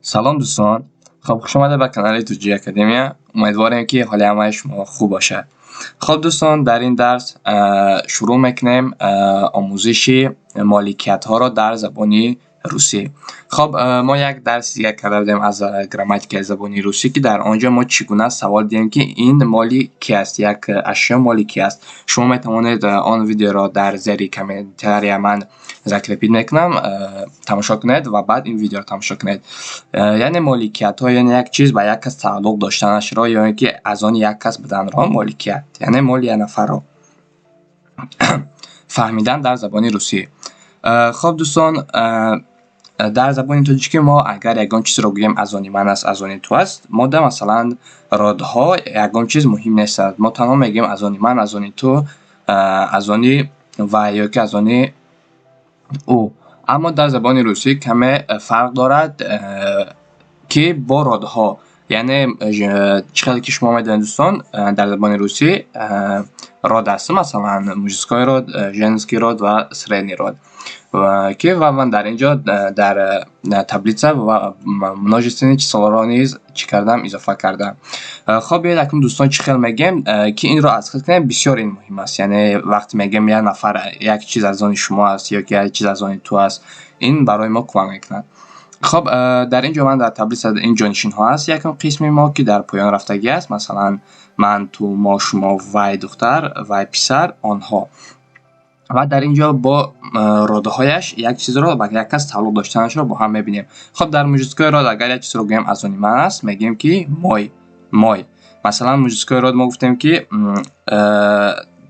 Салом, дӯстон! Хоб, хуш омадед ба канали Тоҷик Академия. Умедворем, ки ҳоли ҳамаи шумо хуб бошад. Хоб, дӯстон, дар ин дарс шурӯъ мекунем омӯзиши моликиятҳоро дар забони русӣ. Хоб, мо як дарси дигар карда будем аз грамматикаи забони русӣ, ки дар он ҷо мо чӣ гуна савол диҳем, ки ин моли ки аст, як ашё моли ки аст. Шумо метавонед он видеоро дар зери комментария ман закрепить мекунам, тамошо кунед ва баъд ин видеоро тамошо кунед. Яъне моликиятҳо, яъне як чиз ба як кас тааллуқ доштанашро ё ин ки аз они як кас буданро, моликият, яъне моли як нафарро фаҳмидан дар забони русӣ. Хоб, дӯстон, дар забони тоҷикӣ мо агар ягон чизро гӯем, аз они ман аст, аз они ту аст, мода масалан родҳо ягон чиз муҳим нестанд. Мо танҳо мегӯем аз они ман, аз они ту, аз они вай ё ки аз они ӯ. Аммо дар забони русӣ каме фарқ дорад, ки бо родҳо, яъне чӣ хеле ки шумо медонед, дӯстон, дар забони русӣ род аст, масалан, мужской род, женский род ва средний род, ки ва ман дар ин ҷо дар таблица ва множественный числоро низ чӣ кардам, илова кардам. Хоб, биёед акнун, дӯстон, чӣ хел мегӯем, ки инро аз худ кунем. Бисёр ин муҳим аст, яъне вақте мегӯем, як нафар як чиз аз они шумо аст ё ки як чиз аз они ту аст, ин барои мо кӯмак мекунад. Хоб, дар ин ҷо ман дар таблица ин ҷонишинҳо аст, якум қисми мо, ки дар поён рафтагӣ аст, масалан, ман, ту, мо, шумо, вай духтар, вай писар, онҳо. Ва дар ин ҷо бо родҳояш як чизро ба як кас тааллуқ доштанашро бо ҳам мебинем. Хоб, дар мужской род агар як чизро гӯем, аз они ман аст, мегӯем, ки мой, мой. Масалан, мужской род мо гуфтем, ки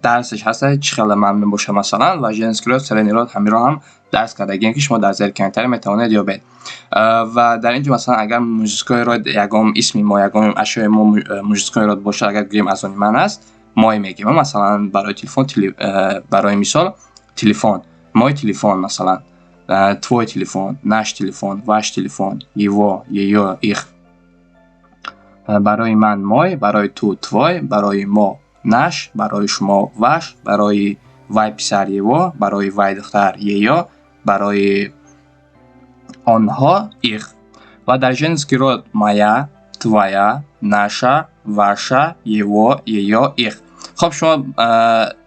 дарсаш ҳаста, чӣ хеле ман мебошад, масалан, ва женский род, средний род, ҳаминро ҳам дарс кардагием, ки шумо дар зери комментария метавонед ёбед. Ва дар ин ҷо, масалан, агар мужской род ягон исми мо, ягон ашёи мо мужской род бошад, агар гӯем, аз они ман аст, мой мегӯем. Масалан, барои телефон, барои мисол, телефон, мой телефон, масалан, твой телефон, наш телефон, ваш телефон, его, её, их. Барои ман мой, барои ту твой, барои мо наш, барои шумо ваш, барои вай писар его, барои вай духтар её, барои онҳо их. Ва дар женский род моя, твоя, наша, ваша, его, её, их. Хоб, шумо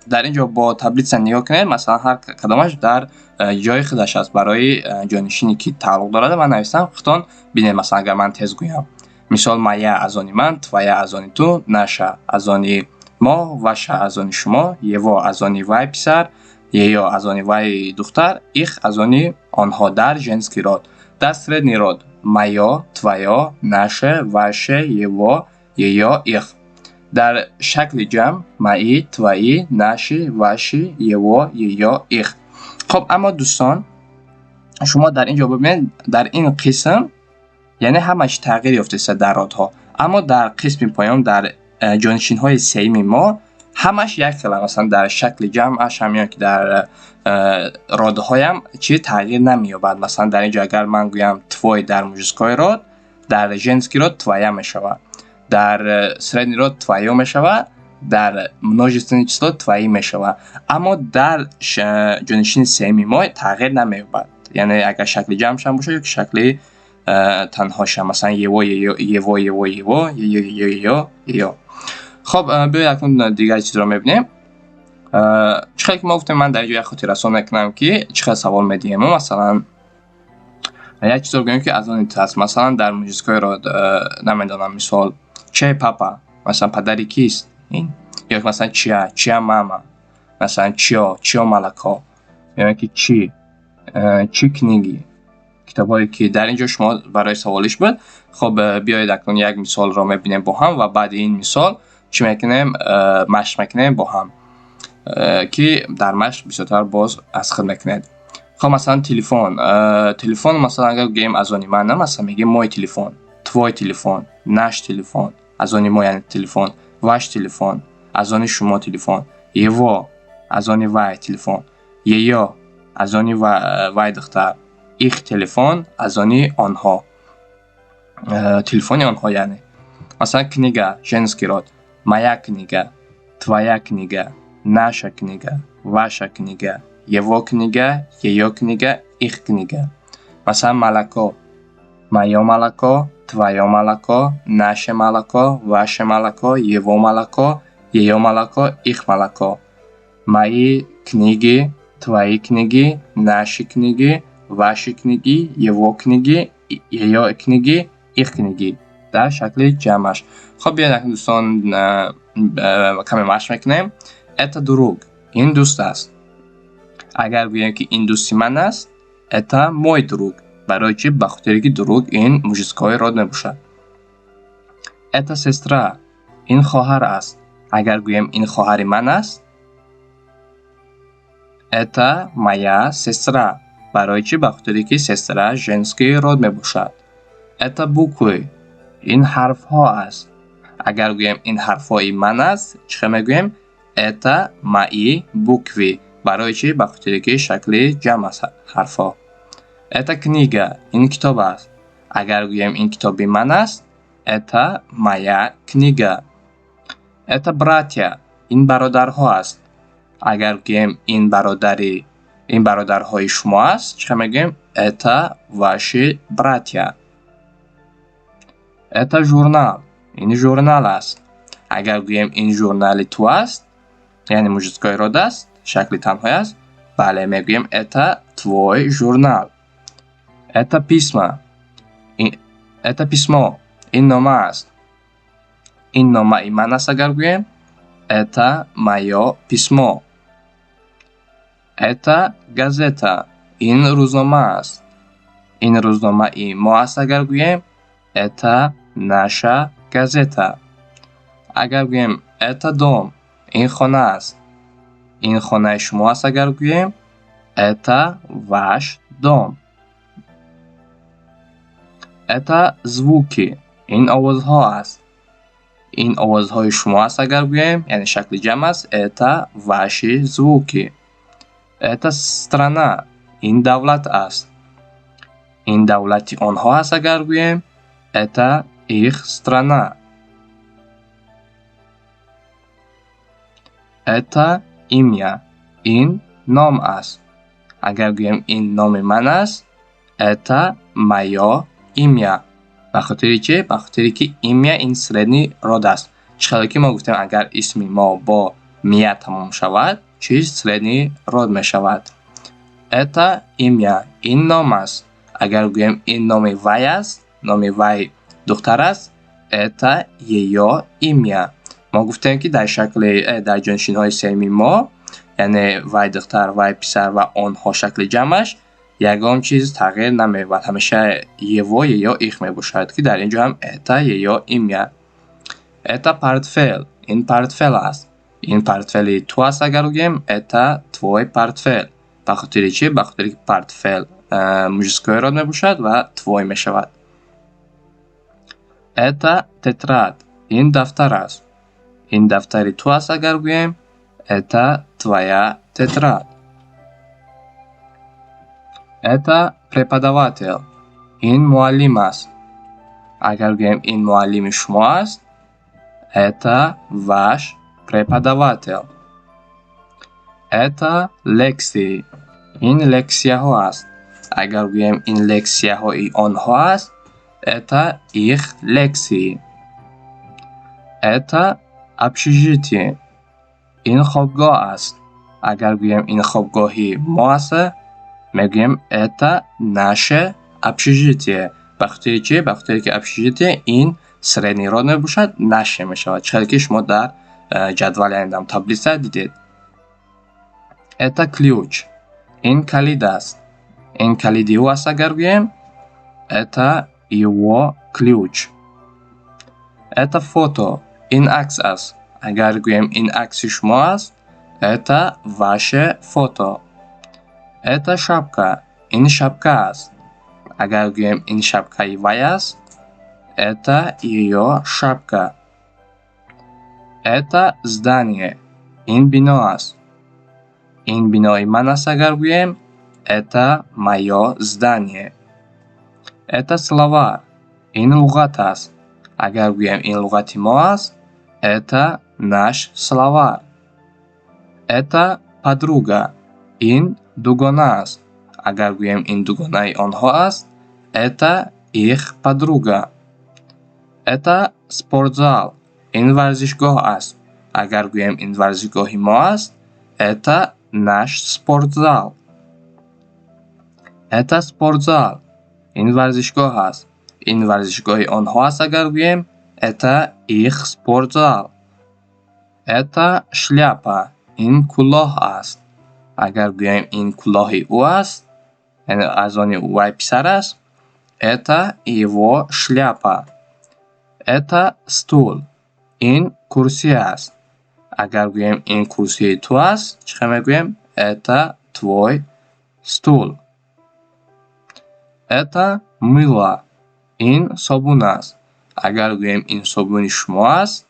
дар ин ҷо бо таблица нигоҳ кунед, масалан, ҳар кадомаш дар ҷои худаш аст, барои ҷонишине ки тааллуқ дорад, ман нависам, худтон бинед. Масалан, агар ман тез гӯям, мисол, моя аз они ман, твоя аз они ту, наша аз они мо, ваша аз они шумо, его аз они вай писар, её аз они вай духтар, их аз они онҳо дар женский род. Дар средний род моё, твоё, наше, ваше, его, её, их. Дар шакли ҷамъ мои, твои, наши, ваши, его, её, их. Хоб, аммо, дӯстон, шумо дар ин ҷо бибинед, дар ин қисм, яъне ҳамаш тағйир ёфтааст дар родҳо, аммо дар қисми поён, дар ҷонишинҳои сеюми мо ҳамаш як хела. Масалан, дар шакли ҷамъаш ҳам ё ки дар родҳоям чи тағйир намеёбад. Масалан, дар ин ҷо агар ман гӯям твой дар мужской род, дар женский род твоя мешавад, дар средний род твоё мешавад, дар множественное число твои мешавад, аммо дар ҷонишини сеюми мо тағйир намеёбад, яъне агар шакли ҷамъшам бошад ё ки шакли танҳошам, масалан, его, его, его, его, её, её, её, её. Хоб, биёед акнун дигар чизро мебинем. Чӣ хеле ки мо гуфтем, ман дар ин ҷо як хотиррасон мекунам, ки чӣ хел савол медиҳем. Мо, масалан, як чизро гӯем, ки аз они ту аст, масалан, дар мужской род, намедонам, мисол, чей папа, масалан, падари кист ин, ё масалан, чья, чья мама, масалан, чьё, чьё молоко, ё ки чьи, чьи книги, китобҳое ки. Дар ин ҷо шумо барои саволиш буд. Хоб, биёед акнун як мисолро мебинем бо ҳам ва баъди ин мисол чӣ мекунем? Машқ мекунем бо ҳам, ки дар машқ бисёртар боз аз худ мекунед. Хоб, масалан, телефон, телефон, масалан, агар гӯем, аз они ман, масалан, мегӯем мой телефон, твой телефон, наш телефон, аз они мо, яъне телефон, ваш телефон, аз они шумо телефон, его, аз они вай телефон, её, аз они вай духтар, их телефон, аз они онҳо, телефони онҳо. Яъне, масалан, книга, женский род: моя книга, твоя книга, наша книга, ваша книга, его книга, её книга, их книга. Масалан, молоко. Моё молоко, твоё молоко, наше молоко, ваше молоко, его молоко, её молоко, их молоко. Мои книги, твои книги, наши книги, ваши книги, его книги, её книги, их книги. Дар шакли ҷамъаш. Хоб, биёед акнун, дӯстон, каме машқ мекунем. Это друг. Ин дӯст аст. Агар гӯем, ки ин дӯсти ман аст, это мой друг. Барои чӣ? Ба хотире ки друг ин мужской род мебошад. Это сестра. Ин хоҳар аст. Агар гӯем, ин хоҳари ман аст, это моя сестра. Барои чӣ? Ба хотире ки сестра женский род мебошад. Это буквы. Ин ҳарфҳо аст. Агар гӯем, ин ҳарфҳои ман аст, чӣ хел мегӯем? Это мои буквы. Барои чӣ? Ба хотире ки шакли ҷамъ аст ҳарфҳо. Это книга. Ин китоб аст. Агар гӯем, ин китоби ман аст, это моя книга. Это братья. Ин бародарҳо аст. Агар гӯем, ин бародари ин бародарҳои шумо аст, чӣ хел мегӯем? Это ваши братья. Это журнал. Ин журнал аст. Агар гӯем, ин журнали ту аст, яъне мужской род аст, шакли танҳоӣ аст, бале, мегӯем, это твой журнал. Это письма. Это письмо. Ин нома аст. Ин номаи ман аст, агар гӯем, это моё письмо. Это газета. Ин рӯзнома аст. Ин рӯзномаи мо аст, агар гӯем, это наша газета. Агар гӯем, это дом. Ин хона аст. Ин хонаи шумо аст, агар гӯем, это ваш дом. Это звуки. Ин овозҳо аст. Ин овозҳои шумо аст, агар гӯем, яъне шакли ҷамъ аст, это ваши звуки. Это страна. Ин давлат аст. Ин давлати онҳо аст, агар гӯем, это их страна. Это имя. Ин ном аст. Агар гӯем, ин номи ман аст, это моё имя. Ба хотири чӣ? Ба хотире ки имя ин средний род аст. Чӣ хеле ки мо гуфтем, агар исми мо бо мя тамом шавад, чиз средний род мешавад. Это имя. Ин ном аст. Агар гӯем, ин номи вай аст, номи вай духтар аст, это её имя. Мо гуфтем, ки дар шакли дар ҷонишинҳои сеюми мо, яъне вай духтар, вай писар ва онҳо, шакли ҷамъаш ягон чиз тағйир намеёбад, ҳамеша его, её, их мебошад, ки дар ин ҷо ҳам это её имя. Это портфель. Ин портфел аст. Ин портфели ту аст, агар гӯем, это твой портфель. Ба хотири чӣ? Ба хотире ки портфель мужской род мебошад ва твой мешавад. Это тетрадь. Ин дафтар аст. Ин дафтари ту аст, агар гӯем, это твоя тетрадь. Это преподаватель. Ин муаллим аст. Агар гӯем, ин муаллими шумо аст, это ваш преподаватель. Это лекции. Ин лексияҳо аст. Агар гӯем, ин лексияҳои онҳо аст, это их лекции. Это общежитие. Ин хобгоҳ аст. Агар гӯем, ин хобгоҳи мо аст, мегӯем, это наше общежитие. Ба хотири чӣ? Ба хотире ки общежитие ин средний род мебошад, наше мешавад, чӣ хеле ки шумо дар ҷадвал, яъне дар таблица дидед. Это ключ. Ин калид аст. Ин калиди ӯ аст, агар гӯем, это его ключ. Это фото. Ин акс аст. Агар гӯем, ин акси шумо аст, это ваше фото. Это шапка. Ин шапка аст. Агар гӯем, ин шапкаи вай аст, это её шапка. Это здание. Ин бино аст. Ин бинои ман аст, агар гӯем, это моё здание. Это словарь. Ин луғат аст. Агар гӯем, ин луғати мо аст, это наш словарь. Это подруга. Ин дугона аст. Агар гӯем, ин дугонаи онҳо аст, это Их подруга. Это спортзал. Ин варзишгоҳ аст. Агар гӯем, ин варзишгоҳи мо аст, это наш спортзал. Это спортзал. Ин варзишгоҳ аст. Ин варзишгоҳи онҳо аст, агар гӯем, это их спортзал. Это шляпа. Ин кулоҳ аст. Агар гӯем, ин кулоҳи ӯ аст, яъне аз они вай писар аст, это его шляпа. Это стул. Ин курсӣ аст. Агар гӯем, ин курсии ту аст, чӣ хел мегӯем? Это твой стул. Это мыло. Ин собун аст. Агар гӯем, ин собуни шумо аст,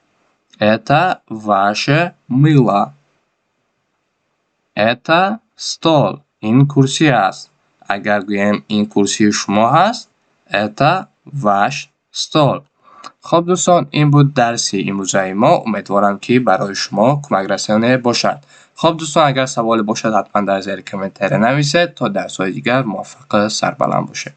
это ваше мыло. Это стол. Ин курсӣ аст. Агар гӯем, ин курсии шумо ҳаст, это ваш стол. Хоб, дӯстон, ин буд дарси имрӯзаи мо. Умедворам, ки барои шумо кӯмакрасоне бошад. Хоб, дӯстон, агар саволе бошад, ҳатман дар зери комментария нависед. То дарсҳои дигар муваффақу сарбаланд бошед.